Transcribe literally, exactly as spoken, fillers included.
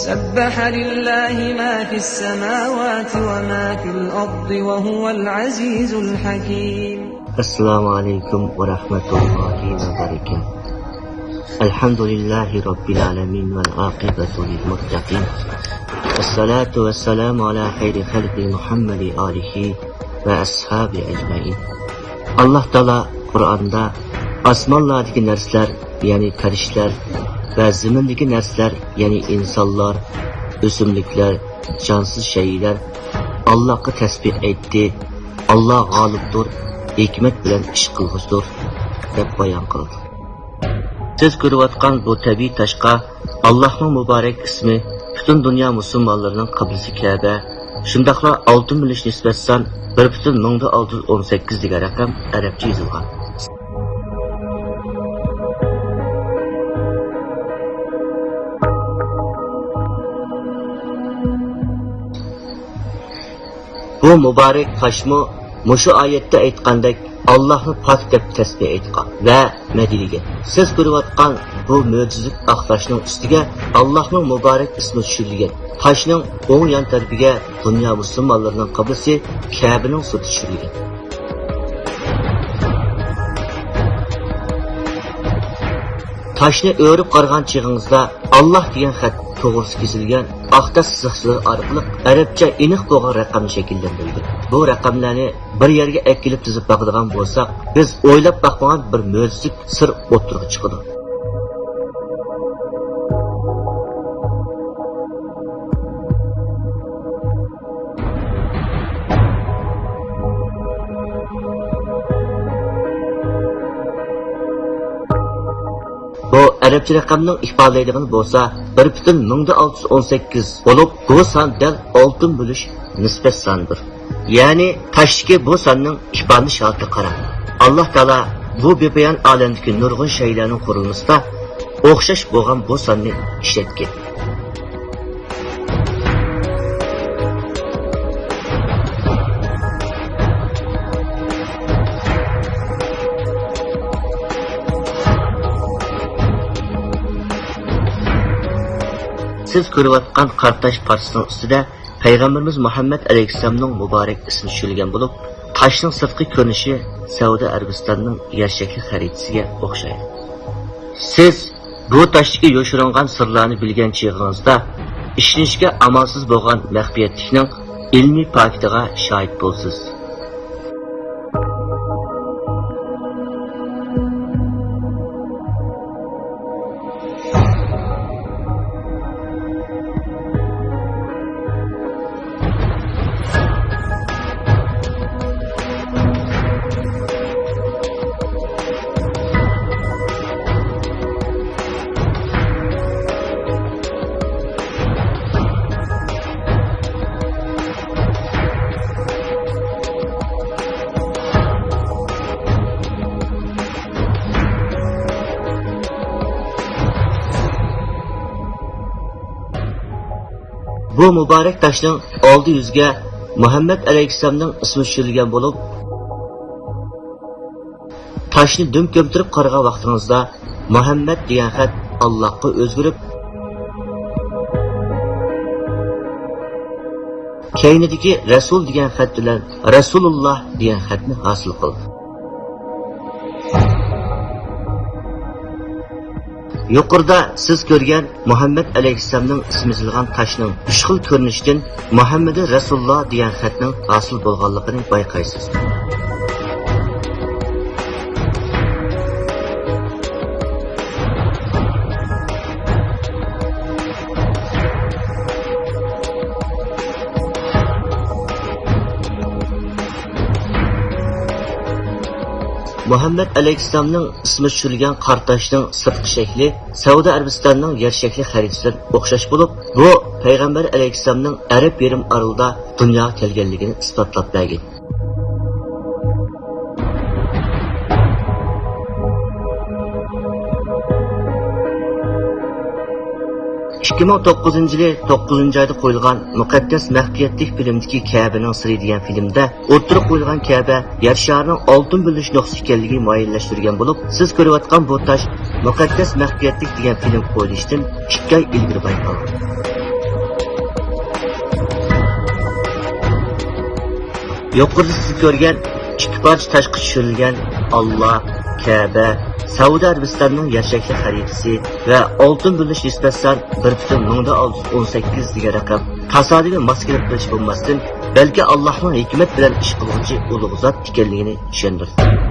سبح لله ما في السماوات وما في الأرض وهو العزيز الحكيم. السلام عليكم ورحمة الله وبركاته. الحمد لله رب العالمين والعاقبة للمتقين. والصلاة والسلام على خير خلقه محمد وآله وأصحابه أجمعين. ئاللاھ تائالا قۇرئاندا ئاسمانلاردىكى نەرسىلەر، يەنى پەرىشتىلەر ۋە زېمىندىكى نەرسىلەر، يەنى ئىنسانلار، ئۆسۈملۈكلەر، جانسىز شەيئىلەر ئاللاھقا تەسبىھ ئېيتتى. ئاللاھ غالىبتۇر، ھېكمەت بىلەن ئىش قىلغۇچىدۇر، دەپ بايان قىلدى. سىز كۆرۈۋاتقان بۇ تەبىئىي تاشقا ئاللاھنىڭ مۇبارەك ئىسمى، پۈتۈن دۇنيا مۇسۇلمانلىرىنىڭ قىبلىسى كەبە، شۇنداقلا ئالتە يۈز ئون بەش نىسبەتسان بىر پۈتۈن مىڭدا ئالتە يۈز ئون سەككىز دېگەن رەقەم ئەرەبچە يېزىلغان. بۇ مۇبارەك تاشمۇ مۇشۇ ئايەتتە ئېيتقاندەك ئاللاھنى پاك دەپ تەسبىھ ئېيتقان ۋە مەدھىيلىگەن. سىز كۆرۈۋاتقان بۇ مۆجىزىلىك ئاق تاشنىڭ ئۈستىگە ئاللاھنىڭ مۇبارەك ئىسمى چۈشۈرۈلگەن. تاشنىڭ ئوڭ يان تەرىپىگە دۇنيا مۇسۇلمانلىرىنىڭ قىبلىسى كەبىنىڭ سۈرىتى چۈشۈرۈلگەن. تاشنى ئۆرۈپ قارىغان چېغىڭىزدا، ئاللاھ دېگەن خەت توغرىسى كېسىلگەن ئاق تاش سىزىقچىلىرى ئارقىلىق ئەرەبچە ئېنىق بولغان رەقەمنى شەكىللەندۈرگەن. بۇ رەقەملەرنى بىر يەرگە ئەكېلىپ تىزىپ باقىدىغان بولساق، بىز ئويلاپ باقمىغان بىر مۆجىزىلىك سىر ئوتتۇرىغا چىقىدۇ. بۇ ئەرەبچە رەقەمنىڭ ئىپادىلەيدىغىنى بولسا، بىر پۈتۈن مىڭدا ئالتە يۈز ئون سەككىز بولۇپ، بۇ سان دەل ئالتە يۈز ئون بەش نىسبەت سانىدۇر. يەنى تاشتىكى بۇ ساننىڭ ئىپادىلىنىش ھالىتىگە قاراڭ. ئاللاھ تائالا بۇ بىپايان ئالەمدىكى نۇرغۇن شەيئىلەرنىڭ قۇرۇلمىسىدا ئوخشاش بولغان بۇ ساننى ئىشلەتكەن. سىز كۆرۈۋاتقان قارا تاش پارچىسىنىڭ ئۈستىدە پەيغەمبىرىمىز مۇھەممەد ئەلەيھىسسالامنىڭ مۇبارەك ئىسمى چۈشۈرۈلگەن بولۇپ، تاشنىڭ سىرتقى كۆرۈنۈشى سەئۇدى ئەرەبىستاننىڭ يەر شەكلى خەرىتىسىگە ئوخشايدۇ. سىز بۇ تاشتىكى يوشۇرۇنغان سىرلارنى بىلگەن چېغىڭىزدا، ئىشىنىشكە ئامالسىز بولغان مەخپىيەتلىكنىڭ ئىلمىي پاكىتىغا شاھىت بولىسىز. بۇ مۇبارەك تاشنىڭ ئالدى يۈزىگە مۇھەممەد ئەلەيھىسسالامنىڭ ئىسمى چۈشۈرۈلگەن بولۇپ، تاشنى دۈم كۆمتۈرۈپ قارىغان ۋاقتىڭىزدا، مۇھەممەد دېگەن خەت ئاللاھقا ئۆزگىرىپ، كەينىدىكى رەسۇل دېگەن خەت بىلەن رەسۇلۇللاھ دېگەن خەتنى ھاسىل قىلدى. يۇقىرىدا سىز كۆرگەن مۇھەممەد ئەلەيھىسسالامنىڭ ئىسمى يېزىلغان تاشنىڭ ئۈچ خىل كۆرۈنۈشتىن مۇھەممەدۇر رەسۇلۇللاھ دېگەن خەتنىڭ ھاسىل بولغانلىقىنى بايقايسىز. مۇھەممەد ئەلەيھىسسالامنىڭ ئىسمى چۈشۈرۈلگەن قارا تاشنىڭ سىرتقى شەكلى سەئۇدى ئەرەبىستاننىڭ يەر شەكلى خەرىتىسى بىلەن ئوخشاش بولۇپ، بۇ پەيغەمبەر ئەلەيھىسسالامنىڭ ئەرەب يېرىم ئارىلىدا دۇنياغا كەلگەنلىكىنى ئىسپاتلاپ بەرگەن. ئىككى مىڭ توققۇزىنچى يىلى توققۇزىنچى ئايدا قويۇلغان مۇقەددەس مەخپىيەتلىك فىلىمدىكى كەبىنىڭ سىرى دېگەن فىلىمدە ئوتتۇرىغا قويۇلغان كەبە يەر شارىنىڭ ئالتە يۈز ئون بەش نۇقتىسى ئىكەنلىكىگە مۇئەييەنلەشتۈرۈلگەن بولۇپ، سىز كۆرۈۋاتقان بۇ تاش مۇقەددەس مەخپىيەتلىك دېگەن فىلىم قويۇلۇشتىن ئىككى ئاي ئىلگىرى بايقالغان. يۇقىرىدا سىز كۆرگەن ئىككى پارچە تاشقا چۈشۈرۈلگەن ئاللا، كەبە، سەئۇدى ئەرەبىستاننىڭ يەر شەكلى خەرىتىسى ۋە ئالتۇن بۆلۈش نىسبەتسان بىر پۈتۈن مىڭدىن ئالتە يۈز ئون سەككىز دېگەن رەقەم تاسادىپىي ماس كېلىپ قېلىش بولماستىن، بەلكى ئاللاھنىڭ ھېكمەت بىلەن ئىش قىلغۇچى ئۇلۇغ زات ئىكەنلىكىنى چۈشەندۈردى.